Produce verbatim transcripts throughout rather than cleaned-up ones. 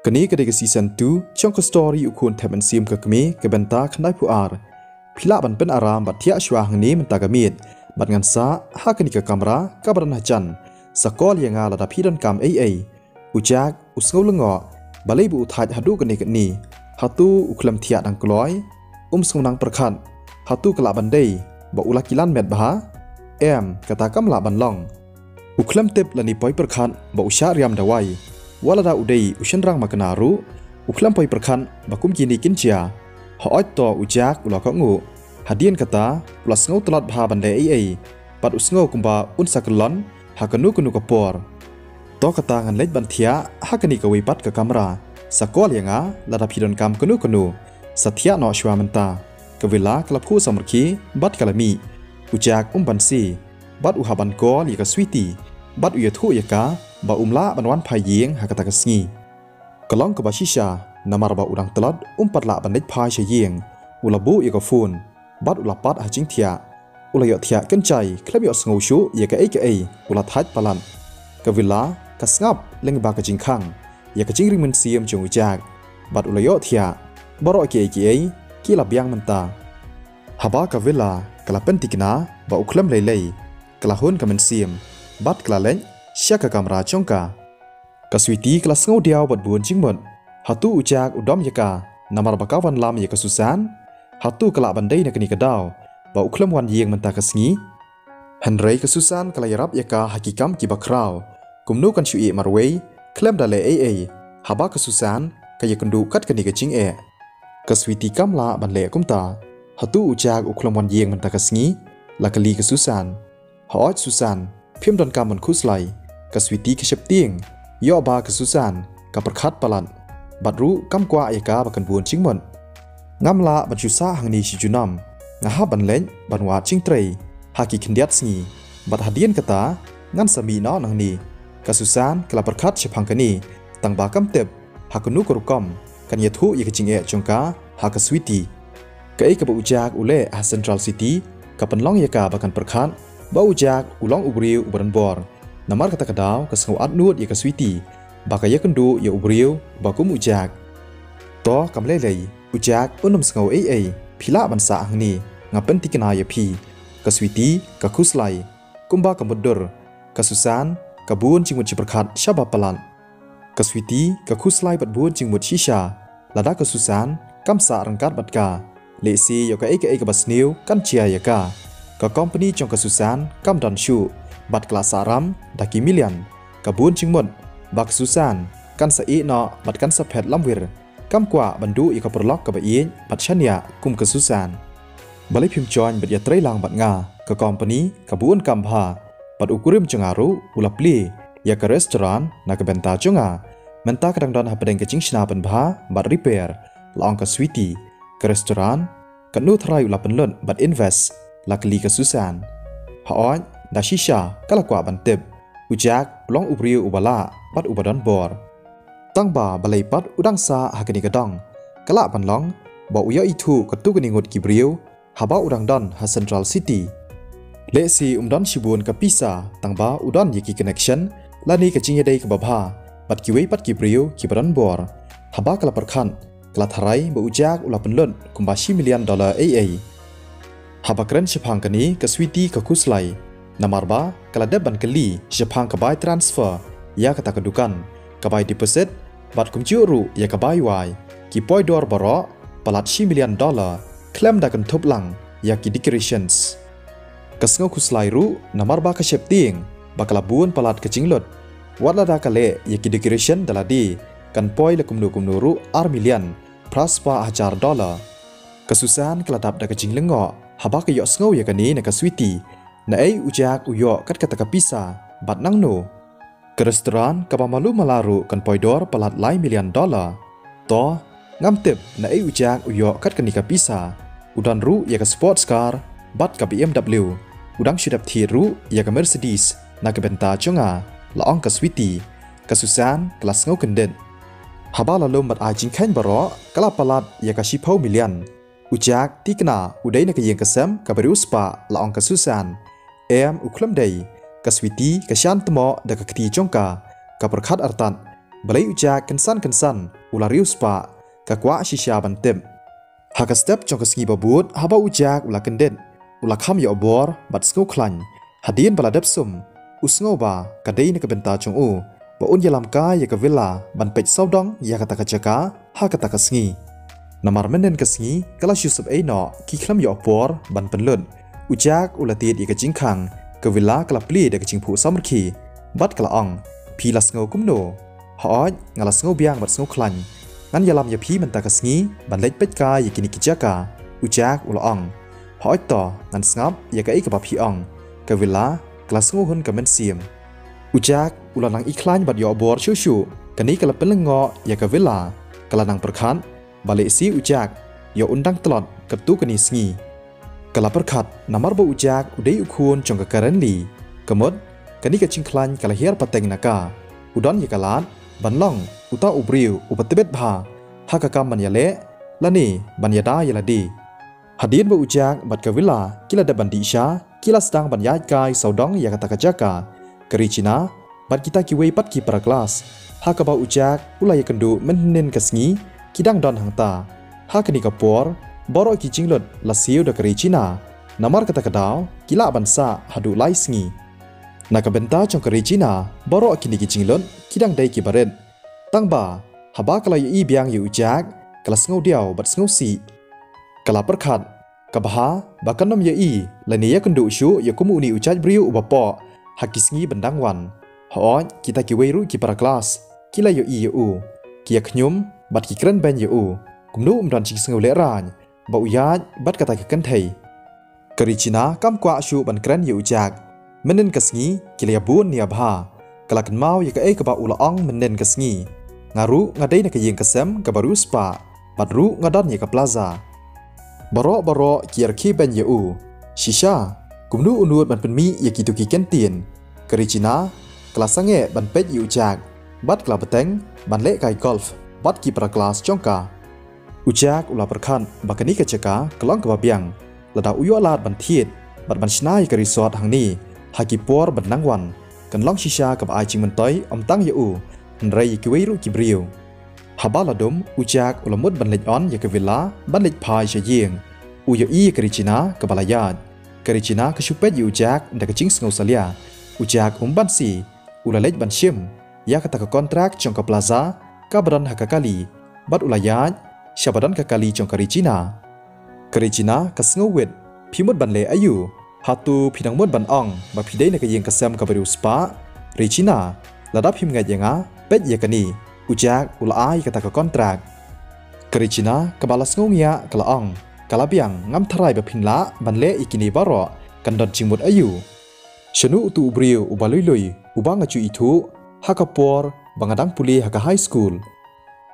Kane ka dei ka season two jong ka story U Khun Thep Mynsiem ka Kmie, ka bynta khyndai phew ar. Phi lah ban pyn aram bad thiah shuwa hangne mynta ka miet, bad ngan sah ha kane ka kamra kaba don hajan. Sa call ïa nga lada phi donkam ei ei. U Jack u sngew lyngngoh, balei ba u thait haduh kane kane. Hato u khlem thiah dang kloi? Um sngew nang pyrkhat. Hato ka lah ban dei ba u la kilan met bha? Em, kata kam lah ban long. U khlem tip lane poi pyrkhat ba u shah riam dawai. Wat lada u dei u shynrang makna ruh, u khlem poi pyrkhat ba kum kine kin jia. Hooid to, u Jack u la kohnguh. Hadien kata u la sngew tlot bha ban leh ei ei, bad u sngew kumba un sa kyllon ha kano kano ka por. To kata, ngan leit ban thiah ha kane kawei pat ka kamra. Sa call ïa nga lada phi donkam kano kano. Sa thiah noh shuwa mynta. Ka Villa ka la phuh samrkhie bad ka la mih. U Jack um banse, bad u hap ban call ïa ka Sweety, bad u ïathuh ïa ka ba um lah ban wan phai ïing ha kata ka sngi. Ka long kaba shisha, namar ba u dang tlot um pat lah ban leit phai sha ïing. U la buh ïa ka phone, bad u la pat ha jingthiah. U la ïohthiah kynjai, khlem ïohsngew shuh ïa kaei kaei, u la thait palat. Ka Villa ka sngap lyngba ka jingkhang ïa ka jingring mynsiem jong u Jack, bad u la ïohthiah baroh kiei kiei ki la biang mynta. Haba ka Villa ka la pynthikna ba u khlem lei lei, ka la hun ka mynsiem, bad ka la leit sha ka kamra jong ka. Ka Sweety ka la sngew diaw bad bun jingmut. Hato u Jack u dom ïa ka namar ba ka wanlam ïa ka Susan? Hato ka lah ban dei na kane ka daw ba u khlem wan ïing mynta ka sngi? Hynrei ka Susan ka la ïarap ïa ka ha ki kam kiba khraw. Kumno kan shu ïeh marwei khlem da leh ei ei, haba ka Susan ka ïakynduh kat kane ka jingeh? Ka Sweety kam lah ban leh kumta. Hato u Jack u khlem wan ïing mynta ka sngi? La kylli ka Susan. Hooid Susan, phim donkam ban khuslai. Ka Sweety ka sheptieng, ïoh ba ka Susan ka pyrkhat palat. Bad ruh kam kwah ïa ka ba kan bun jingmut. Ngam lah ban shu sah hangne shi junom. Nga hap ban leit ban wad jingtrei ha ki khyndiat sngi. Bad hadien kata ngan sa mih noh nangne. Ka Susan ka la pyrkhat shaphang kane, tang ba kam tip ha kano ka rukom kan ïathuh ïa ka jingeh jong ka ha ka Sweety. Kaei kaba u Jack u leh ha Central City ka pynlong ïa ka ba kan pyrkhat ba u Jack u long u briew uba don bor. Namar kata ka daw ka sngew atnud ïa ka Sweety ba ka ïakynduh ïa u briew ba kum u Jack. To kam lei lei, u Jack un ym sngew ei ei, phi lah ban sah hangne, nga pynthikna ïa phi. Ka Sweety ka khuslai, kumba ka mutdur. Ka Susan ka bun jingmut jingpyrkhat shaba palat. Ka Sweety ka khuslai bad bun jingmut shisha. Lada ka Susan kam sah ryngkat bad ka, lehse ïoh kaei kaei kaba sniew kan jia ïa ka. Ka company jong ka Susan kam don shuh, bad ka la sah ram da ki million. Ka bun jingmut ba ka Susan kan sa ïeh noh bad kan sa phet lamwir. Kam kwah ban duh ïa ka paralok kaba ïeit bad shaniah kum ka Susan. Balei phim join bad ïatrei lang bad nga? Ka company ka bun kam bha, bad u kurim jong nga ruh u la plie ïa ka restaurant na ka bynta jong nga. Mynta ka dang don hapdeng ka jingshna pynbha bad repair, la ong ka Sweety. Ka restaurant katno tharai u la pynlut bad invest? La kylli ka Susan. Hooid, da shisha ka la kwah ban tip. U Jack u long u briew uba lah bad uba don bor. Tang ba balei pat u dang sah ha kane ka dong? Ka lah ban long ba u ïoh ithuh katto katne ngut ki briew haba u dang don ha Central City. Lehse um don shibun ka pisa, tang ba u don ïa ki connection lane ka jingïadei kaba bha bad kiwei pat ki briew kiba don bor. Haba ka la pyrkhat, ka la tharai ba u Jack u la pynlut kumba shi million dollar ei ei. Haba kren shaphang kane, ka Sweety ka khuslai, namar ba ka la dep ban kylli shaphang ka bai transfer ïa kata ka dukan, ka bai deposit, bad kumjuh ruh ïa ka bai wai. Ki poi dor baroh palat shi million dollar, khlem da kynthup lang ïa ki decorations. Ka sngew khuslai ruh namar ba ka sheptieng ba ka la bun palat ka jinglut. Wat lada ka leh ïa ki decoration da lade, kan poi la kumno kumno ruh ar million phra spah hajar dollar. Ka Susan ka la dap da ka jinglyngngoh haba ka ïohsngew ïa kane na ka Sweety. Naei u Jack u ïoh kat kata ka pisa, bad nangno? Ka restaurant kaba malu mala ruh kan poi dor palat lai million dollar. To, ngam tip naei u Jack u ïoh kat kane ka pisa. U don ruh ïa ka sports car bad ka B M W. U dang shu dep thied ruh ïa ka Mercedes na ka bynta jong nga, la ong ka Sweety. Ka Susan ka la sngew kyndit. Haba la lum bad ai jingkheiñ baroh, ka la palat ïa ka shiphew million. U Jack thikna u dei na ka ïing ka sem kaba riewspah, la ong ka Susan. Em, u khlem dei. Ka Sweety ka shantmoh da ka kti jong ka. Ka pyrkhat artat Balei u Jack kynsan kynsan u la riewspah, ka kwah shisha ban tip. Ha ka step jong ka sngi ba bud, haba u Jack u la kyndit, u la kham ïoh bor bad sngewkhlaiñ. Hadien ba la dep sum, u sngew ba ka dei na ka bynta jong u ba un ïalam kai ïa ka Villa ban peit sawdong ïa kata ka jaka ha kata ka sngi. Namar mynhynnin ka sngi ka la shu sep ei noh, ki khlem ïoh por ban pynlut. U Jack u la tied ïa ka jingkhang, ka Villa ka la plie da ka jingphuh samrkhie bad ka la ong, "Phi la sngew kumno? Hooid, nga la sngew biang bad sngewkhlaiñ. Ngan ïalam ïa phi mynta ka sngi ban leit peit kai ïa kine ki jaka," u Jack u la ong. "Hooid to, ngan sngap ïa kaei kaba phi ong," ka Villa ka la sngewhun ka mynsiem. U Jack u la nang ikhlaiñ bad ïoh bor shuh shuh. Kane ka la pynlyngngoh ïa ka Villa, ka la nang pyrkhat, balei shi u Jack ïoh un dang tlot katto katne sngi. Ka la pyrkhat namar ba u Jack u dei u khun jong ka Karen Lee. Ka mut, kane ka jingkhlaiñ ka la hiar pateng na ka. U don ïa ka lad ban long uta u briew uba tbit bha ha ka kam ban ïaleh lane ban ïada ïa lade. Hadien ba u Jack bad ka Villa ki la dep ban dih sha, ki la sdang ban ïaid kai sawdong ïa kata ka jaka. Ka Regina bad kita kiwei pat ki para klas, ha kaba u Jack u la ïakynduh mynhynnin ka sngi, ki dang don hangta. Ha kane ka por, baroh ki jinglut la siew da ka Regina. Namar kata ka daw ki lah ban sah haduh lai sngi. Na ka bynta jong ka Regina, baroh kine ki jinglut ki dang dei kiba rit. Tang ba haba ka la ïohi biang ïa u Jack, ka la sngew diaw bad sngew sih. Ka la pyrkhat, ka bha ba kan ym ïohi lane ïakynduh shuh ïa kum une u jait briew uba poh ha ki sngi ban dang wan. Hooid, kita kiwei ruh ki para klas ki la ïohi ïa u, ki ïa khñium bad ki kren beiñ ïa u. Kumno um don jingsngew lehraiñ ba u ïaid bad kata ka kynthei. Ka Regina kam kwah shuh ban kren ïa u Jack. Mynhynnin ka sngi ki la ïabun ne ïabha. Ka la kynmaw ïa kaei kaba u la ong mynhynnin ka sngi. Nga ruh nga dei na ka ïing ka sem kaba riewspah, bad ruh nga don ïa ka plaza. Baroh baroh ki ïa rkhie beiñ ïa u. Shisha, kumno u nud ban pynmih ïa kito ki kyntien. Ka Regina ka la sangeh ban peit ïa u Jack bad ka la bteng ban leh kai golf bad ki para klas jong ka. U Jack u la pyrkhat ba kane ka jaka ka long kaba biang. Lada u ïoh lad ban thied bad ban shna ïa ka resort hangne ha ki por ban dang wan, kan long shisha kaba ai jingmyntoi ym tang ïa u, hynrei ïa kiwei ruh ki briew. Haba la dum, u Jack u la mut ban leit on ïa ka Villa ban leit phai sha ïing. U ïohi ïa ka Regina kaba la ïaid. Ka Regina ka shu peit ïa u Jack da ka jingsngew salia. U Jack um banse, u la leit ban shim ïa kata ka kontrak jong ka plaza kaba don ha ka kali, bad u la ïaid sha ba don ka kali jong ka Regina. Ka Regina ka sngewwit. Phi mut ban leh aïu? Hato phi dang mut ban ong ba phi dei na ka ïing ka sem kaba riewspah? Regina, lada phim ngeit ïa nga, peit ïa kane. U Jack u la ai kata ka kontrak. Ka Regina kaba la sngew ngiah ka la ong, ka la biang, ngam tharai ba phin lah ban leh ïa kine baroh. Kan don jingmut aïu? Shano uto u briew uba lui lui uba nga ju ithuh ha ka por ba nga dang pule ha ka high school?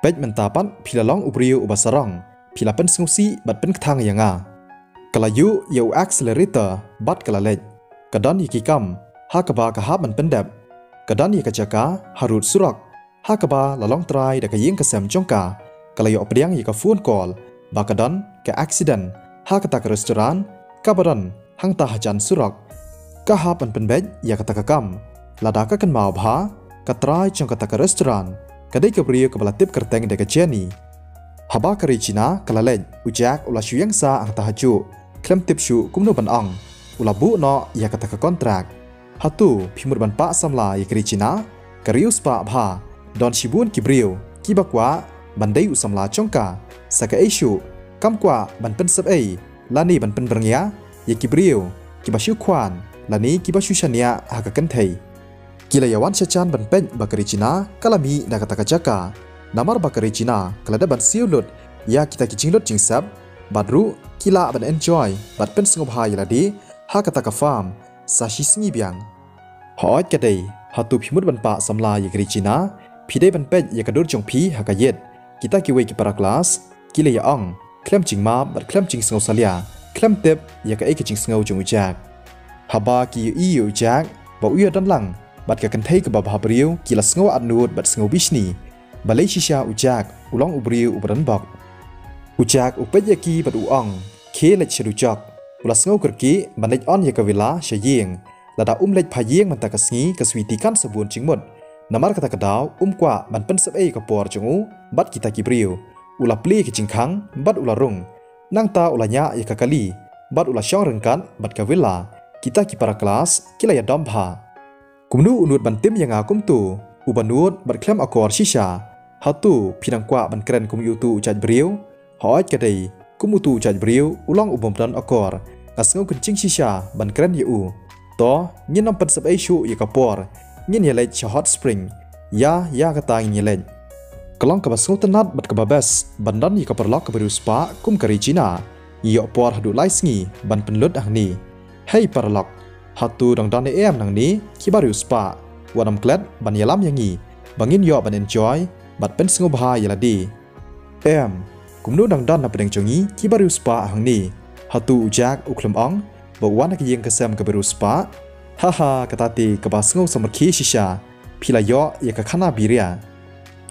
Peit mynta pat phi la long u briew uba sarong, phi la pynsngewsih bad pynkthang ïa nga. Ka la ïuh ïa u accelerator bad ka la leit. Ka don ïa ki kam ha kaba ka hap ban pyndep. Ka don ïa ka jaka harud surok ha kaba la long trai da ka ïing ka sem jong ka. Ka la ïoh pdiang ïa ka phone call ba ka don ka accident ha kata ka restaurant kaba don hangta hajan surok. Ka hap ban pynbeit ïa kata ka kam. Lada ka kynmaw bha, ka trai jong kata ka restaurant ka dei ka briew kaba la tip kyrteng da ka Jenny. Haba ka Regina ka la leit, u Jack u la shu ïeng sah hangta hajuh, khlem tip shuh kumno ban ong. U la buh noh ïa kata ka kontrak. Hato phi mut ban pah samla ïa ka Regina? Ka riewspah bha. Don shibun ki briew kiba kwah ban dei u samla jong ka. Sa kaei shuh, kam kwah ban pynsep ei lane ban pynbyrngia ïa ki briew kiba shu khwan lane kiba shu shaniah ha ka kynthei. Ki la ïawan sha jan ban peit ba ka Regina ka la mih na kata ka jaka. Namar ba ka Regina ka la dep ban siew lut ïa kita ki jinglut jingsep, bad ruh ki lah ban enjoy bad pynsngewbha ïa lade ha kata ka farm sa shi sngi biang. Hooid ka dei, hato phi mut ban pah samla ïa ka Regina? Phi dei ban peit ïa ka dur jong phi ha ka ïit. Kita kiwei ki para klas ki la ïa ong khlem jingmap bad khlem jingsngewsalia, khlem tip ïa kaei ka jingsngew jong u Jack. Haba ki ïohi ïa u Jack ba u ïadon lang bad ka kynthei kaba bhabriew, ki la sngew atnud bad sngew bishni. Balei shisha u Jack u long u briew uba donbok? U Jack u peit ïa ki bad u ong, khie leit sha dujok. U la sngew kyrkieh ban leit on ïa ka Villa sha ïing. Lada um leit phai ïing mynta ka sngi, ka Sweety kan sa bun jingmut. Namar kata ka daw um kwah ban pynsep ei ka por jong u bad kita ki briew. U la plie ka jingkhang bad u la rung. Nangta u la ñiah ïa ka kali bad u la shong ryngkat bad ka Villa. Kita ki para klas ki la ïadom bha. Kumno u nud ban tim ïa nga kumto, uba nud bad khlem akor shisha? Hato phi nang kwah ban kren kum ïa uto u jait briew? Hooid ka dei, kum uto u jait briew u long u bym don akor. Nga sngew kynjing shisha ban kren ïa u. To, ngin ym pynsep ei shuh ïa ka por. Ngin ïaleit sha Hot Spring. Ïa, ïa kata ngin ïaleit. Ka long kaba sngewtynnat bad kaba best ban don ïa ka paralok kaba riewspah kum ka Regina. Ïoh por haduh lai sngi ban pynlut hangne. Hei paralok, hato dang don ne em nangne kiba riewspah? Wat nym klet ban ïalam ïa ngi ba ngin ïoh ban enjoy bad pynsngewbha ïa lade. Em, kumno dang don na pdeng jong ngi kiba riewspah hangne? Hato u Jack u khlem ong ba u wan na ka ïing ka sem kaba riewspah? Haha, kata te kaba sngew samrkhie shisha. Phi la ïoh ïa ka khana biria.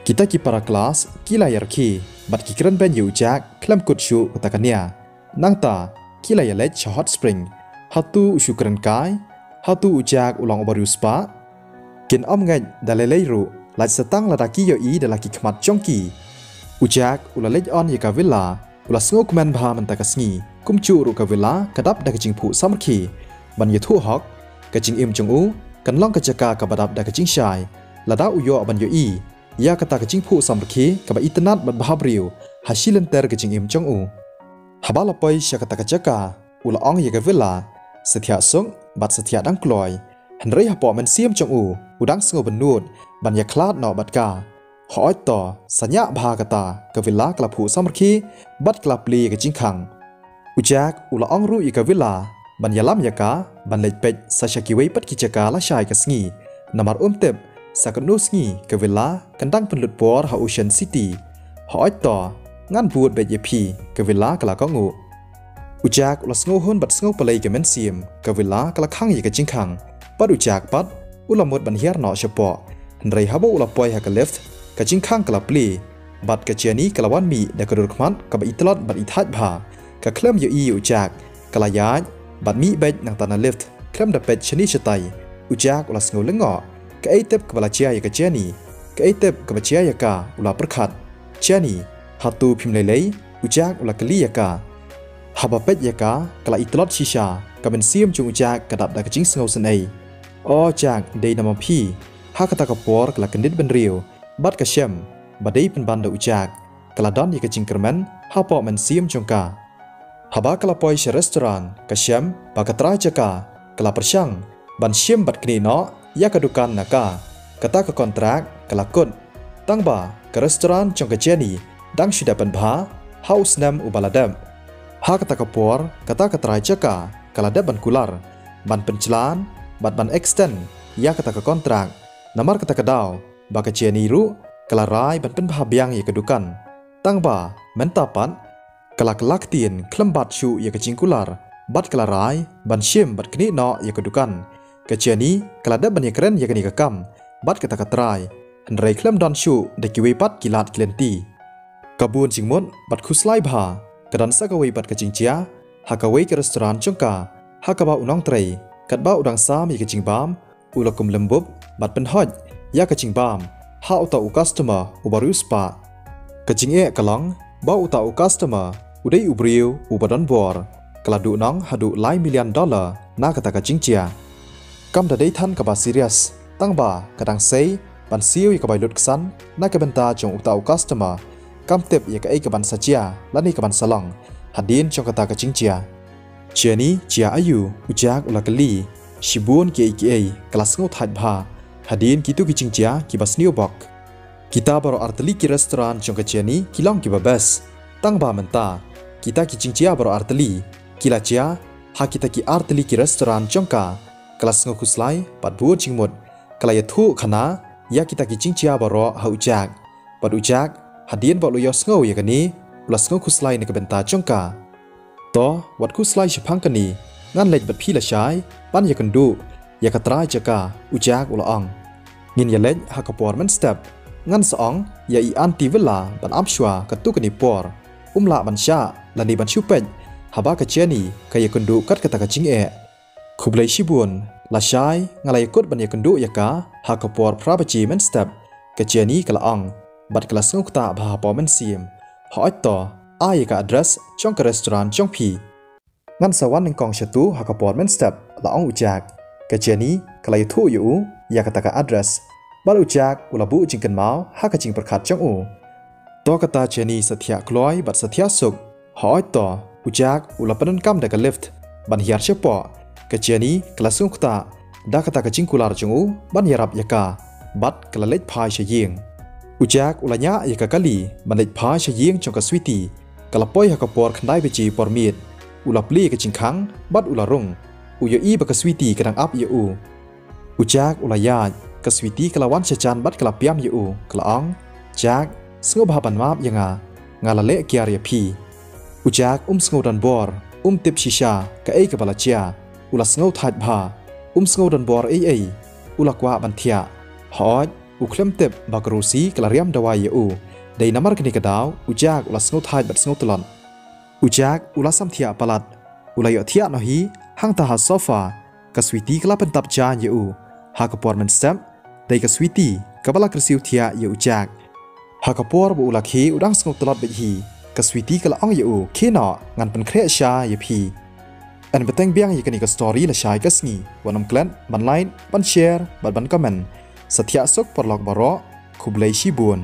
Kita ki para klas ki la ïarkhie bad ki kren beiñ ïa u Jack khlem kut shuh kata ka nia. Nangta ki la ïaleit sha Hot Spring. Hato u shu kren kai? Hato u Jack u long uba riewspah? Kin ym ngeit da lei lei ruh, lait sa tang lada ki ïohi da la ki khmat jong ki. U Jack u la leit on ïa ka Villa. U la sngewkmen bha mynta ka sngi. Kumjuh ruh ka Villa ka dap da ka jingphuh samrkhie. Ban ïathuh hok, ka jingim jong u kan long ka jaka kaba dap da ka jingshai. Lada u ïoh ban ïohi ïa kata ka jingphuh samrkhie kaba itynnat bad bhabriew ha shi lynter ka jingim jong u. Haba la poi sha kata ka jaka, u la ong ïa ka Villa, sa thiah suk bad sa thiah dang kloi. Hynrei hapoh mynsiem jong u, u dang sngew bynnud ban ïakhlad noh bad ka. Hooid to, sa ñiah bha kata, ka Villa ka la phuh samrkhie bad ka la plie ka jingkhang. U Jack u la ong ruh ïa ka Villa ban ïalam ïa ka ban leit peit sa sha kiwei pat ki jaka lashai ka sngi. Namar um tip sa katno sngi ka Villa kan dang pynlut por ha Ocean City. Hooid to, ngan bud beit ïa phi, ka Villa ka la kohnguh. U Jack u la sngewhun bad sngewpalei ka mynsiem, ka Villa ka la khang ïa ka jingkhang. Bad u Jack pat u la mut ban hiar noh shapoh. Hynrei haba u la poi ha ka lift, ka jingkhang ka la plie. Bad ka Jenny ka la wan mih da ka dur khmat kaba itlot bad ithait bha. Ka khlem ïohi ïa u Jack, ka la ïaid bad mih beit nangta na lift, khlem da peit shane shatai. U Jack u la sngew lyngngoh. Kaei tip kaba la jia ïa ka Jenny? Kaei tip kaba jia ïa ka? U la pyrkhat. Jenny, hato phim lei lei? U Jack u la kylli ïa ka. Haba peit ïa ka, ka la itlot shisha, ka mynsiem jong u Jack ka dap da ka jingsngew synei. O Jack, dei namar phi. Ha kata ka por ka la kyndit bynriew bad ka shem ba dei pynban da u Jack. Ka la don ïa ka jingkyrmen hapoh mynsiem jong ka. Haba ka la poi sha restaurant, ka shem ba ka trai jaka ka la pyrshang ban shim bad knieh noh ïa ka dukan na ka. Kata ka kontrak ka la kut. Tangba ka restaurant jong ka Jenny dang shu dep ban bha ha u snem uba la dep. Ha kata ka por, kata ka trai jaka ka la dep ban kular ban pynjlan bad ban extend ïa kata ka kontrak. Namar kata ka daw ba ka Jenny ruh ka la rai ban pynbha biang ïa ka dukan. Tangba mynta pat ka la kylla ktien khlem bat shuh ïa ka jingkular bad ka la rai ban shim bad knieh noh ïa ka dukan. Ka Jenny ka la dep ban ïakren ïa kane ka kam bad kata ka trai, hynrei khlem don shuh da kiwei pat ki lad ki lynti. Ka bun jingmut bad khuslai bha ka don sa kawei pat ka jingjia ha kawei ka restaurant jong ka, ha kaba u nongtrei katba u dang sam ïa ka jingbam, u la kum lymbup bad pynhoit ïa ka jingbam ha uta u customer uba riewspah. Ka jingeh ka long ba uta u customer u dei u briew uba don bor. Ka la duhnong haduh lai million dollar na kata ka jingjia. Kam da dei than kaba serious, tangba ka dang sei ban siew ïa ka bai lut ksan na ka bynta jong uta u customer. Kam tip ïa kaei kaban sa jia lane kaban sa long hadien jong kata ka jingjia. Jenny, jia aïu? U Jack u la kylli. Shibun kiei kiei, ka la sngew thait bha hadien kito ki jingjia kiba sniew bok. Kita baroh artylli ki restaurant jong ka Jenny ki long kiba best. Tangba mynta kita ki jingjia baroh artylli ki la jia ha kita ki artylli ki restaurant jong ka. Ka la sngew khuslai bad bun jingmut. Ka la ïathuh khana ïa kita ki jingjia baroh ha u Jack. Bad u Jack, hadien ba u la ïohsngew ïa kane, u la sngew khuslai na ka bynta jong ka. To, wat khuslai shaphang kane, ngan leit bad phi lashai ban ïakynduh ïa ka trai jaka, u Jack u la ong. Ngin ïaleit ha ka por mynstep. Ngan sa ong ïa i Aunty Villa ban ap shuwa katto katne por. Um lah ban shah lane ban shu peit haba ka Jenny ka ïakynduh kat kata ka jingeh. Khublei shibun, Lashai nga la ïakut ban ïakynduh ïa ka ha ka por phra baje mynstep, ka Jenny ka la ong bad ka la sngewkta bha hapoh mynsiem. Hooid to, ai ïa ka address jong ka restaurant jong phi. Ngan sa wan nyngkong shatu ha ka por mynstep, la ong u Jack. Ka Jenny ka la ïathuh ïa u ïa kata ka address bad u Jack u la buh jingkynmaw ha ka jingpyrkhat jong u. To kata Jenny sa thiah kloi bad sa thiah suk. Hooid to, u Jack u la pyndonkam da ka lift ban hiar shapoh. Ka Jenny ka la sngewkta da kata ka jingkular jong u ban ïarap ïa ka bad ka la leit phai sha ïing. U Jack u la ñiah ïa ka kali ban leit phai sha ïing jong ka Sweety. Ka la poi ha ka por khyndai baje por miet. U la plie ka jingkhang bad u la rung. U ïohi ba ka Sweety ka dang ap ïa u. U Jack u la ïaid, ka Sweety ka la wan sha jan bad ka la piam ïa u, ka la ong, Jack, sngewbha ban map ïa nga, nga la leh kiar ïa phi. U Jack um sngew don bor, um tip shisha kaei kaba la jia. U la sngew thait bha, um sngew don bor ei ei. U la kwah ban thiah. Hooid, u khlem tip ba ka Rosie ka la riam dawai ïa u. Dei namar kane ka daw u Jack u la sngew thait bad sngew tlot. U Jack u la sam thiah palat. U la ïoh thiah noh hi hangta ha sofa. Ka Sweety ka la pyntap jaiñ ïa u. Ha ka por mynstep, dei ka Sweety kaba la kyrsiew thiah ïa u Jack. Ha ka por ba u la khie u dang sngew tlot beit hi, ka Sweety ka la ong ïa u, khie noh, ngan pynkhreh sha ïa phi. Yn bteng biang ïa kane ka story lashai ka sngi. Wat nym klet ban like, ban share bad ban comment. Sa thiah suk paralok baroh. Khublei shibun.